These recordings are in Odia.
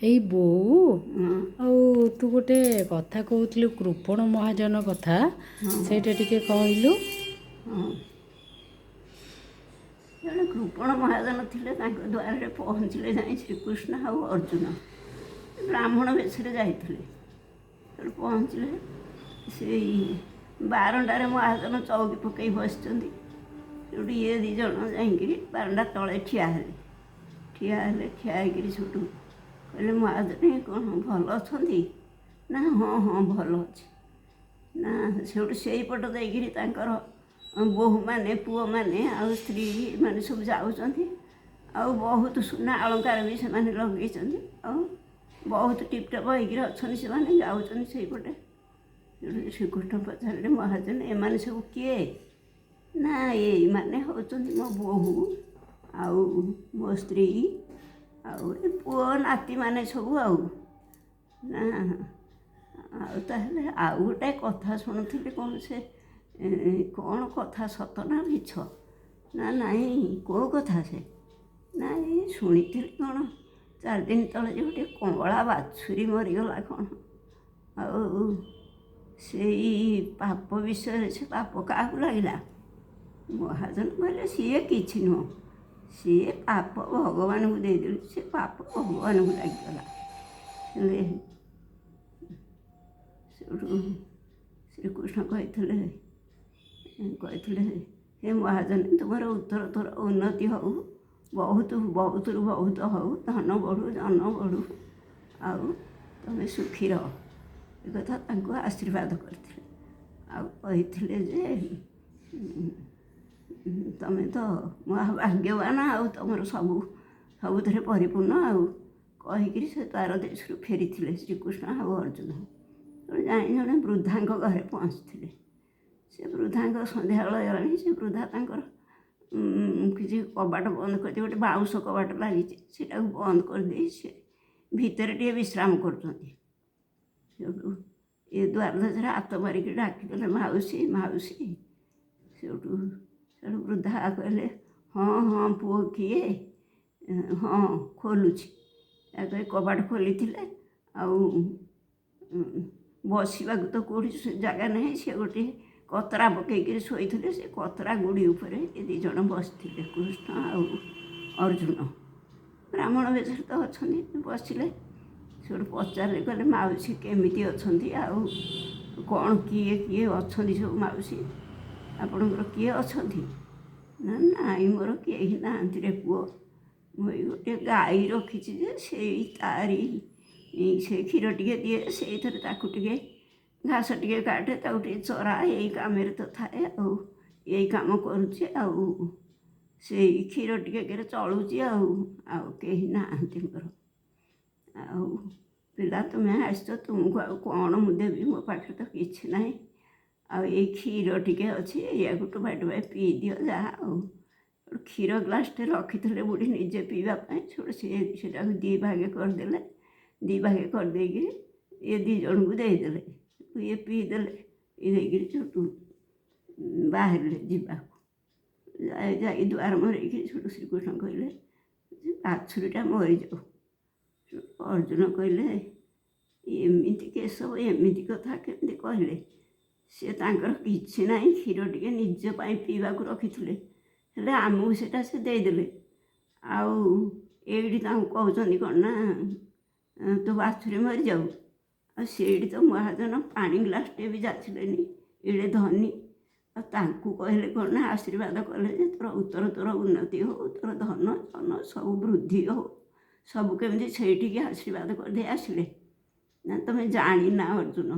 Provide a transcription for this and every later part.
ଏଇ ବୋଉ, ହଁ। ଆଉ ତୁ ଗୋଟେ କଥା କହୁଥିଲୁ କୃପଣ ମହାଜନ କଥା। ହଁ। ସେଇଟା ଟିକେ କହିଲୁ। ହଁ, ଜଣେ କୃପଣ ମହାଜନ ଥିଲେ। ତାଙ୍କ ଦ୍ୱାରରେ ପହଞ୍ଚିଲେ ଯାଇ ଶ୍ରୀକୃଷ୍ଣ ଆଉ ଅର୍ଜୁନ, ବ୍ରାହ୍ମଣ ବେଶରେ ଯାଇଥିଲେ। ସେଠୁ ପହଞ୍ଚିଲେ, ସେଇ ବାରଣ୍ଡାରେ ମହାଜନ ଚଉକି ପକାଇ ବସିଛନ୍ତି। ସେଠୁ ଇଏ ଦୁଇ ଜଣ ଯାଇକିରି ବାରଣ୍ଡା ତଳେ ଠିଆ ହେଲେ। ଠିଆ ହେଲେ, ଠିଆ ହେଇକିରି ସେଠୁ କହିଲେ, ମହାଜନ, କ'ଣ ଭଲ ଅଛନ୍ତି? ନା, ହଁ ହଁ, ଭଲ ଅଛି। ନା, ସେଠୁ ସେଇପଟ ଦେଇକିରି ତାଙ୍କର ବୋହୂମାନେ, ପୁଅମାନେ ଆଉ ସ୍ତ୍ରୀ ମାନେ ସବୁ ଯାଉଛନ୍ତି, ଆଉ ବହୁତ ସୁନା ଅଳଙ୍କାର ବି ସେମାନେ ଲଗେଇଛନ୍ତି, ଆଉ ବହୁତ ଟିପଟପ୍ ହେଇକିରି ଅଛନ୍ତି। ସେମାନେ ଯାଉଛନ୍ତି ସେଇପଟେ। ସେଠୁ ଶ୍ରୀକୃଷ୍ଣ ପଚାରିଲେ, ମହାଜନ, ଏମାନେ ସବୁ କିଏ? ନା, ଏଇମାନେ ହେଉଛନ୍ତି ମୋ ବୋହୂ ଆଉ ମୋ ସ୍ତ୍ରୀ ଆଉ ଏ ପୁଅ ନାତିମାନେ ସବୁ। ଆଉ ନା, ଆଉ ତାହେଲେ ଆଉ ଗୋଟେ କଥା ଶୁଣୁଥିଲି, କ'ଣ ସେ କ'ଣ କଥା, ସତ ନା ମିଛ? ନା, ନାଇଁ, କେଉଁ କଥା ସେ? ନାଇଁ, ଶୁଣିଥିଲି କ'ଣ 4 ଦିନ ତଳେ ଯେ ଗୋଟେ କଅଁଳା ବାଛୁରୀ ମରିଗଲା କ'ଣ, ଆଉ ସେଇ ପାପ ବିଷୟରେ, ସେ ପାପ କାହାକୁ ଲାଗିଲା? ମହାଜନ କହିଲେ, ସିଏ କିଛି ନୁହଁ, ସିଏ ପାପ ଭଗବାନଙ୍କୁ ଦେଇଦେଲି, ସେ ପାପ ଭଗବାନଙ୍କୁ ଲାଗିଗଲା। ହେଲେ ସେଠୁ ଶ୍ରୀକୃଷ୍ଣ କହିଥିଲେ, ହେ ମହାଜନ, ତୁମର ଉତ୍ତରୋତ୍ତର ଉନ୍ନତି ହଉ, ବହୁତ ବହୁତରୁ ବହୁତ ହଉ, ଧନ ବଢ଼ୁ, ଜନ ବଢ଼ୁ, ଆଉ ତମେ ସୁଖୀ ରହ। ଏ କଥା ତାଙ୍କୁ ଆଶୀର୍ବାଦ କରିଥିଲେ ଆଉ କହିଥିଲେ ଯେ ତମେ ତ ମହାଭାଗ୍ୟବାନ, ଆଉ ତମର ସବୁ ସବୁଥିରେ ପରିପୂର୍ଣ୍ଣ। ଆଉ କହିକିରି ସେ ଦ୍ୱାର ଦେଶରୁ ଫେରିଥିଲେ ଶ୍ରୀକୃଷ୍ଣ ଆଉ ଅର୍ଜୁନ। ଯାଇ ଜଣେ ବୃଦ୍ଧାଙ୍କ ଘରେ ପହଞ୍ଚିଥିଲେ। ସେ ବୃଦ୍ଧାଙ୍କ ସନ୍ଧ୍ୟାବେଳ ହେଇଗଲାଣି। ସେ ବୃଦ୍ଧା ତାଙ୍କର କିଛି କବାଟ ବନ୍ଦ କରିଦେଇ, ଗୋଟେ ବାଉଁଶ କବାଟ ଲାଗିଛି, ସେଇଟାକୁ ବନ୍ଦ କରିଦେଇ ସେ ଭିତରେ ଟିକେ ବିଶ୍ରାମ କରୁଛନ୍ତି। ସେଇଠୁ ଏ ଦ୍ୱାର ଦେଶରେ ହାତ ମାରିକି ଡାକିଦେଲେ, ମାଉସୀ, ମାଉସୀ। ସେଇଠୁ ସେଇଠୁ ବୃଦ୍ଧା କହିଲେ, ହଁ ହଁ, ପୁଅ, କିଏ? ହଁ, ଖୋଲୁଛି। କହି କବାଟ ଖୋଲିଥିଲେ। ଆଉ ବସିବାକୁ ତ କେଉଁଠି ଜାଗା ନାହିଁ। ସେ ଗୋଟିଏ କତରା ପକେଇକିରି ଶୋଇଥିଲେ। ସେ କତରା ଗୁଡ଼ି ଉପରେ ଏ ଦୁଇ ଜଣ ବସିଥିଲେ, କୃଷ୍ଣ ଆଉ ଅର୍ଜୁନ। ବ୍ରାହ୍ମଣ ବେଶରେ ତ ଅଛନ୍ତି। ବସିଲେ। ସେଠୁ ପଚାରିଲେ, କହିଲେ, ମାଉସୀ କେମିତି ଅଛନ୍ତି? ଆଉ କ'ଣ କିଏ କିଏ ଅଛନ୍ତି ସବୁ? ମାଉସୀ, ଆପଣଙ୍କର କିଏ ଅଛନ୍ତି? ନା, ନାଇଁ, ମୋର କେହି ନାହାନ୍ତି ରେ ପୁଅ। ମୁଁ ଏଇ ଗୋଟିଏ ଗାଈ ରଖିଛି ଯେ ସେଇ ତାରି ସେ କ୍ଷୀର ଟିକେ ଦିଏ, ସେଇଥିରେ ତାକୁ ଟିକେ ଘାସ ଟିକେ କାଟେ, ତାକୁ ଟିକେ ଚରା, ଏଇ କାମରେ ତ ଥାଏ, ଆଉ ଏଇ କାମ କରୁଛି, ଆଉ ସେଇ କ୍ଷୀର ଟିକେ ଚଳୁଛି, ଆଉ ଆଉ କେହି ନାହାନ୍ତି ମୋର। ଆଉ ପିଲା, ତୁମେ ଆସିଛ, ତୁମକୁ ଆଉ କ'ଣ ମୁଁ ଦେବି? ମୋ ପାଖରେ ତ କିଛି ନାହିଁ, ଆଉ ଏଇ କ୍ଷୀର ଟିକେ ଅଛି, ଏଇଆକୁ ଟୋପାଏ ଟୋପାଏ ପିଇ ଦିଅ ଯାହା। ଆଉ କ୍ଷୀର ଗ୍ଲାସ୍ଟେ ରଖିଥିଲେ ବୁଢ଼ୀ ନିଜେ ପିଇବା ପାଇଁ। ସେଠୁ ସେ ସେଟାକୁ ଦୁଇ ଭାଗେ କରିଦେଲେ। ଦୁଇ ଭାଗେ କରିଦେଇକିରି ଇଏ ଦୁଇ ଜଣଙ୍କୁ ଦେଇଦେଲେ। ଇଏ ପିଇଦେଲେ। ପିଇ ଦେଇକିରି ସେଠୁ ବାହାରିଲେ ଯିବାକୁ। ଯାଇ ଯାଇ ଦୁଆର ମରେଇକି ସେଠୁ ଶ୍ରୀକୃଷ୍ଣ କହିଲେ, ବାଛୁରୀଟା ମରିଯାଉ। ଅର୍ଜୁନ କହିଲେ, ଏମିତି କେଶବ, ଏମିତି କଥା କେମିତି କହିଲେ? ସେ ତାଙ୍କର କିଛି ନାହିଁ, କ୍ଷୀର ଟିକେ ନିଜ ପାଇଁ ପିଇବାକୁ ରଖିଥିଲେ, ହେଲେ ଆମକୁ ସେଇଟା ସେ ଦେଇଦେଲେ, ଆଉ ଏଇଠି ତାଙ୍କୁ କହୁଛନ୍ତି କ'ଣ ନା ତୋ ବାଛୁରୀ ମରିଯାଉ। ଆଉ ସେଇଠି ତ ମହାଜନ ପାଣି ଗ୍ଲାସ୍ଟେ ବି ଯାଚିଲେନି, ଏଡ଼େ ଧନୀ। ଆଉ ତାଙ୍କୁ କହିଲେ କ'ଣ ନା ଆଶୀର୍ବାଦ କଲେ ଯେ ତୋର ଉତ୍ତରୋତ୍ତର ଉନ୍ନତି ହଉ, ତୋର ଧନ ଜନ ସବୁ ବୃଦ୍ଧି ହଉ, ସବୁ କେମିତି ସେଇଠିକି ଆଶୀର୍ବାଦ କରିଦେଇ ଆସିଲେ? ନା, ତମେ ଜାଣିନା ଅର୍ଜୁନ,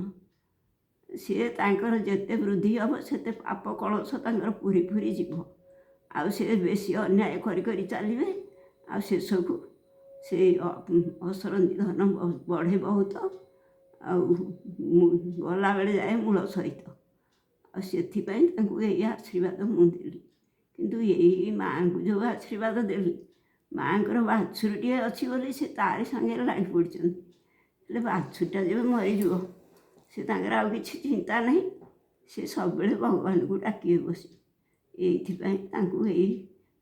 ସିଏ ତାଙ୍କର ଯେତେ ବୃଦ୍ଧି ହେବ ସେତେ ପାପ କଳସ ତାଙ୍କର ପୁରି ପୁରି ଯିବ, ଆଉ ସେ ବେଶୀ ଅନ୍ୟାୟ କରି କରି ଚାଲିବେ, ଆଉ ଶେଷକୁ ସେଇ ଅସରନ୍ତି ଧନ ବଢ଼େ ବହୁତ, ଆଉ ଗଲାବେଳେ ଯାଏ ମୂଳ ସହିତ। ଆଉ ସେଥିପାଇଁ ତାଙ୍କୁ ଏଇ ଆଶୀର୍ବାଦ ମୁଁ ଦେଲି। କିନ୍ତୁ ଏଇ ମାଆଙ୍କୁ ଯେଉଁ ଆଶୀର୍ବାଦ ଦେଲି, ମାଆଙ୍କର ବାଛୁରୀଟିଏ ଅଛି ବୋଲି ସେ ତାରି ସାଙ୍ଗରେ ଲାଗି ପଡ଼ିଛନ୍ତି। ହେଲେ ବାଛୁରୀଟା ଯେବେ ମରିଯିବ, ସେ ତାଙ୍କର ଆଉ କିଛି ଚିନ୍ତା ନାହିଁ। ସେ ସବୁବେଳେ ଭଗବାନଙ୍କୁ ଡାକିବେ ବସି। ଏଇଥିପାଇଁ ତାଙ୍କୁ ଏଇ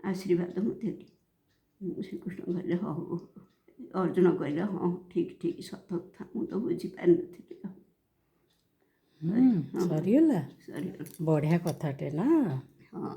ଆଶୀର୍ବାଦ ମୁଁ ଦେଲି। ଶ୍ରୀକୃଷ୍ଣ କହିଲେ, ହଉ। ଅର୍ଜୁନ କହିଲେ, ହଁ, ଠିକ୍ ଠିକ୍, ସତ କଥା, ମୁଁ ତ ବୁଝିପାରିନଥିଲି ଆଉ। ସରିଗଲା? ସରିଗଲା। ବଢ଼ିଆ କଥାଟେ ନା? ହଁ।